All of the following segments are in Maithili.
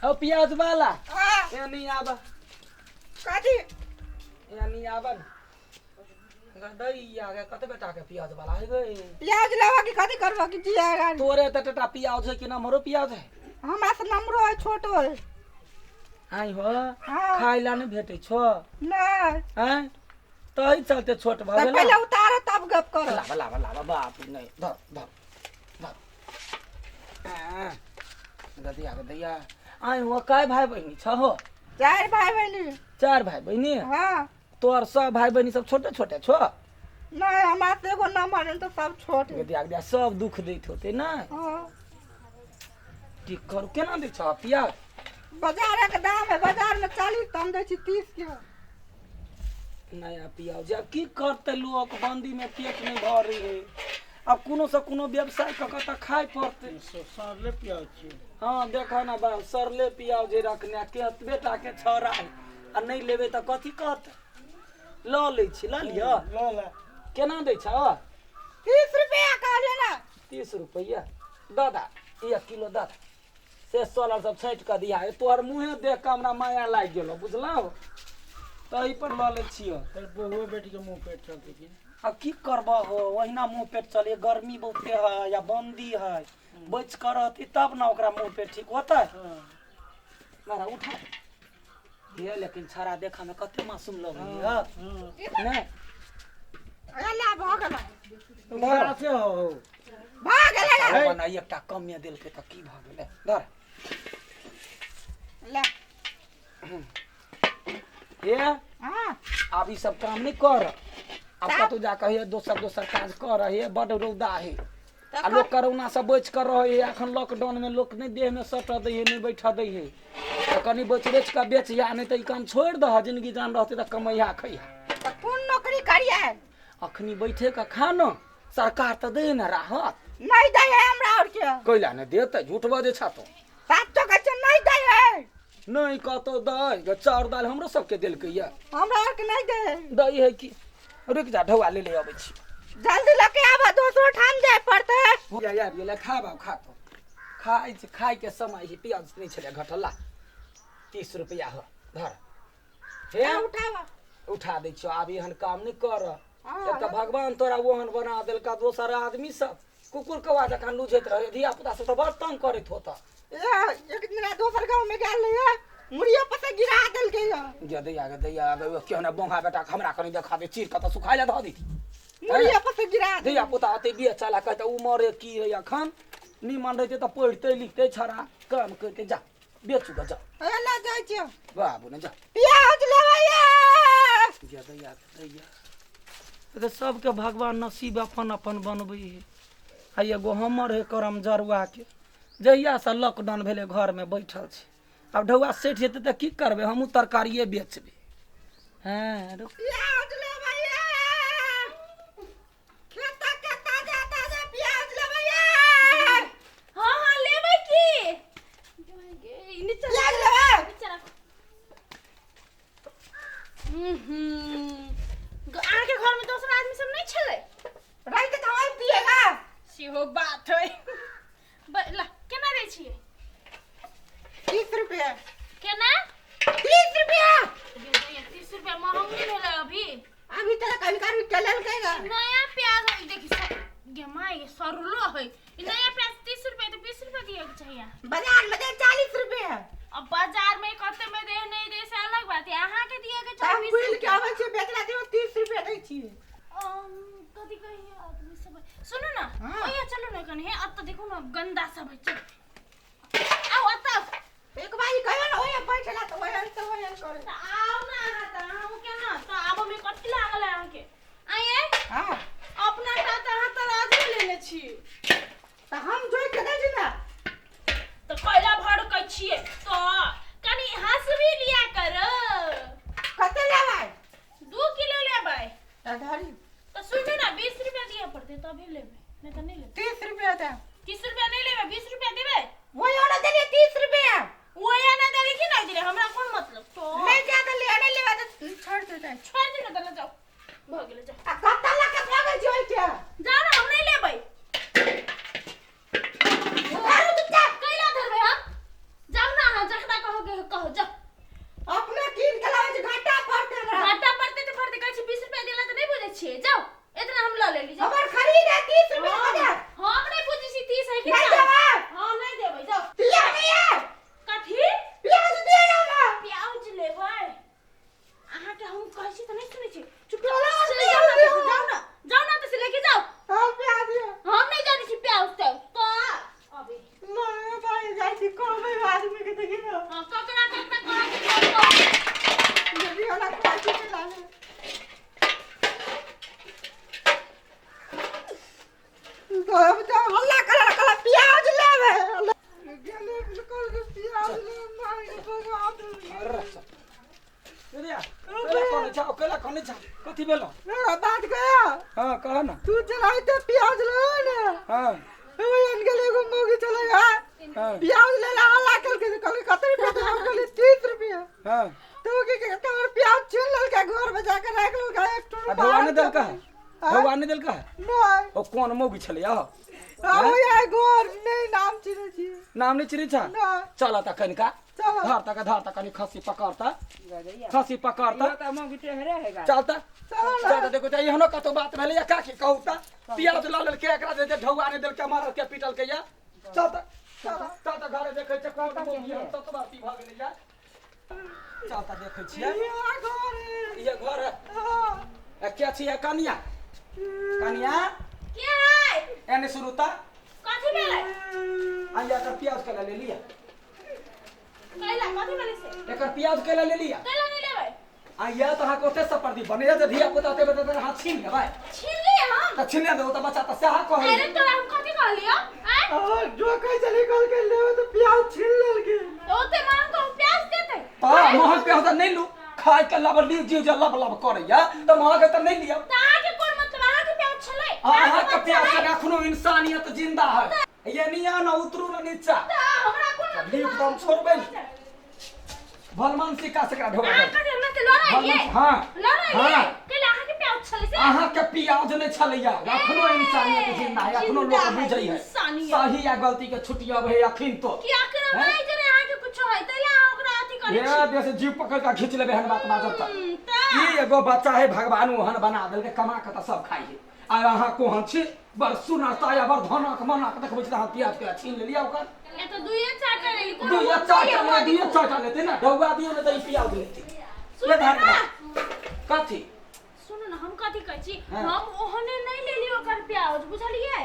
हौ प्याज वाला। हाँ। एनी आबा। कथी? एनी आबा ने। गदैया गे कते बेटा के प्याज वाला है गे। प्याज लेबा की कथी करबा की जिया गाड़ी? तोरे त टटा प्याज है कि नमरो प्याज है? हमरा से नमरो है छोटो है। आई हो। हाँ। खाइ ला नहि भेटै छो? नहि। आँय तहि चलते छोट भऽ तऽ गेल। पहिले उतारो तब गप करो। लाबा लाबा लाबा बाप रे, नहि धर धर धर। आँ, गदिया गदिया आइ हो काय भाई बहिनी छहो? चारि भाई बहिनी। चार भाई बहिनी? हाँ। तोहर सब भाई बहिनी सब छोटे छोटे छो? नहीं हमरा से एगो नंबर है तो सब छोट है। गदिया गदिया सब दुख दैत होते ना। हाँ। की करू केना दै छह प्याज? बाजार के दाम है, बाजार में 40 तऽ हम दै छी 30 के। नया प्याज आब की करतै लोक, बंदी में पेट नहीं भरै है, आब कोनो से कोनो व्यवसाय कऽ कऽ तऽ खाय पड़तै। सड़ले प्याज छै। हाँ देखऽ ना बाप, सड़ले प्याज जे रखने केतबे टा के छौड़ा है, आ नहि लेबै तऽ कथी कहतै? लऽ लै छी, लऽ लिअ। लऽ ले। केना दै छह? 30 रुपया कहलियै ना। 30 रुपैआ दऽ दा, 1 किलो दऽ दा। से सड़ल सब छाँटि कऽ दिहा, तोहर मुँहे देख कऽ हमरा माया लागि गेलौ बुझलौ, तही पर लऽ लै छियौ। तर बहुओ बेटी के मुँह पेट चलतै की? आब की करबह हो, ओहिना मुँह पेट चले, गर्मी बहुते है या बंदी है, बचि कऽ रहती तब ने ओकरा मुँह पेट ठीक होतै। हाँ। मारा उठा हे, लेकिन छड़ा देखऽ मे कते मासूम लगैया। हाँ। नहि अल्लाह भऽ गेलै। बड़ा से हो भऽ गेलै। बना एकटा कमे देलकै तऽ की भऽ गेलै, धर ले। हे। हाँ। आब ई सब काम नहि कर, आब कतहु जा कऽ हे दोसर दोसर काज कर, हे बड्ड रौदा है आ लोक कोरोना से बचि कऽ रहै है, एखन लॉकडाउन में लोक नहि देह में सटऽ दै है, नहि बैठऽ दै है, तऽ कनि बचि बचि कऽ बेचिहा, नहि तऽ ई काम छोड़ि दह, जिनगी जान रहतै तऽ कमैहा खैहा। तऽ कोन नौकरी करियै? अखनी बैठे कऽ खा न, सरकार तऽ दै ने राहत। नहि दै है हमरा आओर के। कैला नहि देतै? झूठ बजै छह तू। सात सौ कहै छै नहि दै है। नहि कतौ दै गे, चाउर दालि हमरो सबके देलकै यऽ। हमरा आरके नहि दै है। दै है कि? रुकि जा, ढौआ ले ले अबै छी। जल्दी लऽ के आबऽ, दोसरो ठाम जाय पड़तै। हो जा, आबि गेलै, खाब आब, खा तो खाइ छी, खायके समय है, प्याज नहि छलै घटल, ला 30 रुपैआ हो, धर हे। उठाबऽ। उठा दै छियौ, आब एहन काम नहि कर। हाँ, एक तऽ भगवान तोरा ओहन बना देलका, दोसर आदमी सब कुकुर कौआ जकाँ लुझैत रहै, धिया पुता सब तऽ बड़ तंग करैत होता। ए, एक दिन दोसर गाँव में गेल रहियै, मुड़िया पर से गिरा देलकै यऽ। गे दैया गे दैया गे, केहन बोंगा बेटा के हमरा कनि देखा दे, चीर कऽ तऽ सुखाय लए धऽ दी। मुड़िया पर से गिरा दे। धिया पुता ओते बेचऽ ला कहतै उमरे की है, अखन निमन रहतै तऽ पढ़ितै लिखतै, छड़ा काम करितै। जा बेचू गऽ, जा। ए, ले जाइ छियौ। बाबू ने जा। प्याज लेबै ये। गे दैया गे दैया, तऽ सबके भगवान नसीब अपन अपन बनबै है, आ एगो हमर है करम जरुआके, जहियासँ लॉकडाउन भेलै घरमे बैठल छी, आब ढौआ सठि जेतै तऽ की करबै, हमहूँ तरकारिए बेचबै। हँ रुक। प्याज लेबै ये। खेता के ताजा ताजा प्याज लेबै ये। हाँ हाँ लेबै की नीचा। प्याज लेबै। नीचा राखू। अहाँके घरमे दोसर आदमी सब नहि छलै? राति तऽ हम पिएगा। सेहो बात है। ला केना दै छियै? 30 रुपया। केना? 30 रुपया। 30 रुपया महंग नहि भेलै अभी? अभी तक कभी कभी चलल केगा। नया प्याज है, देखी गे माय गे, सड़लो है ई नया प्याज। 30 रुपया तऽ 20 रुपया दिए के चाहिए। बाजार में दे 40 रुपया। अब बाजार में कते में दे नहीं दे से अलग बात है, अहाँ के दिए के तऽ हम चाहिए। बिल के आबै छियै बेचला दियौ, 30 रुपया दै छियै। कथी कहिए आदमी सब है। सुनू ना। हाँ। ओया चलू ना कनी, हे अत्त देखू ना गंदा सब है, चल आओ अत्त आओ। एक बारी कहियो ने ओए बैठला तऽ ओए तऽ ओए करे। तऽ आओ ना अहाँ, तऽ अहाँ केना तऽ आबऽ में कथी लागल है अहाँके? आइए। हाँ। अपना टा तऽ अहाँ तराजू लेने छी। तऽ हम जोड़ि के दै छी ने। तऽ कैला भड़कै छियै? तऽ कनी हंस भी लिया करो। कते लेबै? 2 किलो लेबै। तऽ धरी। तऽ सुनू ना, 20 रुपया दिअ पड़तै तभी लेबै, नहि तऽ नहि लेबै। 30 रुपया दे। 30 रुपया नहि लेबै, 20 रुपया देबै। वही ओना देलियै 30 रुपया। ओया नहि देली कि नहि देली, हमरा कोन मतलब तो। नहि ज्यादा ले, नहि लेबै तऽ छोड़ि दे जाइ। छोड़ि दे ने तऽ जाउ, भऽ गेलै, जाउ। आ कत्ता लऽ के भागै छी ओहिके? जाउ ने, हम नहि लेबै। उतारू। छी कहबै आदमी के देखी ना। हां ककरा ककरा करा के कहू। जल्दी वाला खाइ छी के लागे। तो अब तो हल्ला करे कला प्याज लेवे गेले बिल्कुल प्याज ले मार के भगा दे। अरे केला कोने छा केला कोने छा कथी भेलो? मेरा बात गया। हां कह ना। तू चलाइते प्याज ले ने। हां ओ अन गेले एगो मौगी चले गया। हां प्याज ले ला हल्ला कल के कहले कते रुपया? हम कहले 30 रुपया। हां तो के के प्याज छीन ललका घर में जाकर राख ललका एक आ ढौआ ने देलका है? ढौआ ने देलका है? नहीं। ओ कोन मौगी छलै आ? आ यार घर नहीं नाम चिन्है छी। नाम नहीं चिन्है छा? नहीं। चल त कनिका चल धर तक धर तक कनि खस्सी पकड़ता खस्सी पकड़ता चलता चल देखो त एहनो कतो बात भेलै या काकी कहू त प्याज ल लेलकै एकरा जे ढौआ ने देलकै मारल के पीटल के या चल त चल त घरे देखै छै कोन मौगी हम तत बाती भ गेलै या चल त देखै छियै ये घर ये घर है। आ क्या छियै कनिया? कनिया के है? एने शुरू त कथी भेलै? आ एकर प्याज केला ले लिया। कैला कथी भेलै से? एकर प्याज केला ले लिया। कैला नहीं लेबै? आ या त अहाँ ओते सब परदी बने जे धिया पुता ओते बते हाथ छीन लेबै। छीन लिए हम? त छीन दे ओ त बच्चा त सएह कहै। अरे तोरा हम कथी कहलियो? आय और जो कह चली कल के लेवे तो प्याज छीन लेलके। ओते महंग को प्याज देतै। त महग प्याज त नहीं लू खाय के लब ली जीव जे लब लब करैया त महग त नहीं लिया। त अहाँ के कोन मतलब? अहाँ के प्याज छलै? अहाँ के प्याज से अखनो इंसानियत जिंदा है। ये निया न उतरू न नीचा। त हमरा कोन लीप त हम छोड़बै भलमान सिक्का से एकरा ढोका अहाँ कथी हमरा से लड़ाई ये? हां लड़ाई ये? हां कैला अहाँ के प्याज छलै से? अहाँ के प्याज नहीं छलैया अखनो इंसानियत जिंदा है अखनो लोक बुझै है सही या गलती के छुटिया है अखिन तो कि अखन माय जरे अहाँ के कुछो है तैला अहाँ ओकरा अथी करै ये छी। देश जीव पकड़ के खींच लेबे हन बात बाजब त त ई एगो बच्चा है भगवान ओहन बना देलकै कमा के त सब खाइ है। आ अहाँ कोहन छी बड़ सुनरता या बड़ धनक मनक देखबै छी त अहाँ प्याज के छीन लेलियै ओकर। ए त दुइए चारटा लेली कोनो दुइए चारटा ले दुइए चारटा लेते ना ढौआ दियौ ने त ई प्याज लेते। सुन ना कथी? सुन ना हम कथी कहै छी हम ओहने नहीं लेली ओकर प्याज बुझलियै?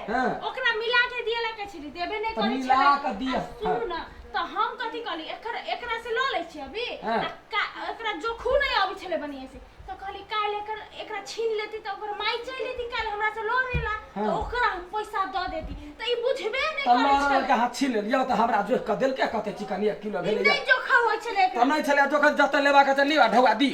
ओकरा मिला के दिएला कहै छली देबे नहीं करै मिला के दिया। सुन ना त हम कथी कहली एकर एकरा से ल लै छी अभी आ एकरा जोखू नहीं आबै छलै बनिए से त कहली काल्हि एकर एकरा छीन लेती त ओकर माई चलि लेती काल्हि हमरा से ल लेला त ओकरा हम पैसा द देती त ई बुझबे नहीं त करै लड़ छलै। के हाथ छीन लेलियै त हमरा जोख के देलकै कते चिकन 1 किलो ई भेलै नहीं जोखा होइ छलै त एकरा। नहीं छलै जोख जते लेबाक छै लिअ ढौआ दी।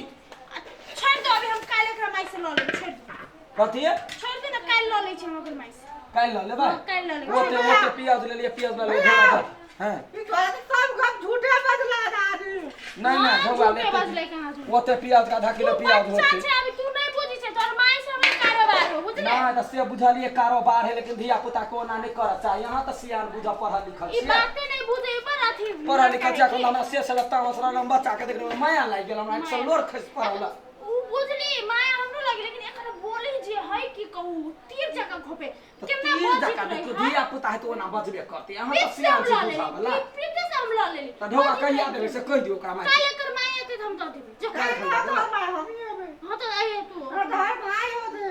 छोड़ि दो अभी हम काल्हि एकरा माई से ल लेब। छोड़ि दो। कथी? छोड़ि दे ना काल्हि ल लै छी हम ओकर माई से। काल्हि ल लेबै? काल्हि ल लेबै। ओते ओते प्याज लेलियै प्याज ल लेलियै ढौआ दऽ। हां ई तोरा सब गप झूठे बजला आदमी। नहीं नहीं ढौआ झूठे बजलै कहाँ झूठे? ओते प्याज के आधा किलो तू प्याज बच्चा होते। छै अभी तू नहीं बुझै छै तोहर माई से हमर कारोबार हो बुझले? नहीं त से बुझलिए कारोबार है लेकिन धिया पुता को ओना नहीं करऽ चाही। यहाँ त सियान बुझ पढ़ल लिखल ई छियै। बाते नहीं बुझै पर अथी पढ़ल लिखल छियै अखन हमरा से से तामस रहल हम बच्चा के देखने में माया लागि गेल हमरा एक लोर खसि पड़ल। उ बुझली माया हमरो लागि लेकिन एखन बोली जे है की कहू तीर जगह घोपे केना तीर बजैत जकाँ रहै देखियौ है? धिया पुता है त ओना बजबे करतै। अहाँ त बीच से सियान हम छी ल लेली बुझऽ बला। प्रीते से हम ल लेली। त ढौआ बजैत कहिया रहै। देबै से कहि दियौ ओकरा माय। काल्हि एकर माय एतै त हम दऽ देबै। जो काल्हि हम दऽ देबै। हम ही अबै। हां त आइए तू। तोहर भाई हो दे।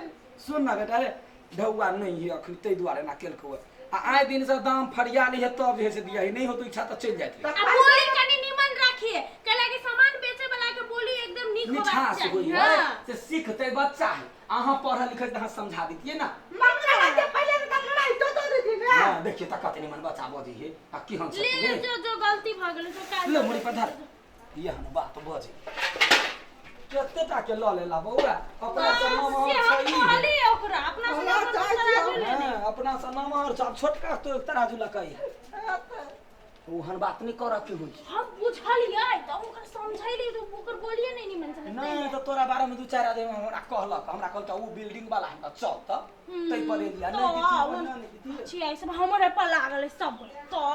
सुन ना बेटा रे ढौआ नहीं है अखन ताहि दुआरे एना केलकौ आ आइ दिन से दाम फरियाली है तब जे है से दिया है नहीं हो तो इच्छा त चलि जाइत रहे। आ बोली कनी निमन राखिए कैला कि सामान बेचे वाला के बोली एकदम नीक होबाक मिठास चाही। होइ है हां से सीखते बच्चा है अहाँ पढ़ल लिखल त अहाँ समझा दितियै ना। मम्मी लड़ाई पहिले त लड़ाई तो तो देती ना। हां देखिए त कते निमन बच्चा बजै है आ केहन ले छथिन ले हे। जो जो गलती भ गेलै से काल्हि ले मुड़ी पर धर यहन बात बजै कते टा के ल लेला बौआ अपना से नमहर से हम छै ई। कहलियै ओकरा अपना से हमरा नमहर चाही तराजू लेने। हां अपना से नमहर छै आब छोटका तो तराजू लकै है ओहन बात नहीं करऽ के होइ। हम बुझलियै त ओकरा समझैली त ओकर बोलिए नहीं निमन से। नहीं त तोरा बारे में दू चार आदमी हमरा कहलक हमरा कहलक उ बिल्डिंग वाला है त चल त तै पर एलिया नहीं दितियै ओना नहीं दितियै। छियै सब हमरे पर लागल है सब त।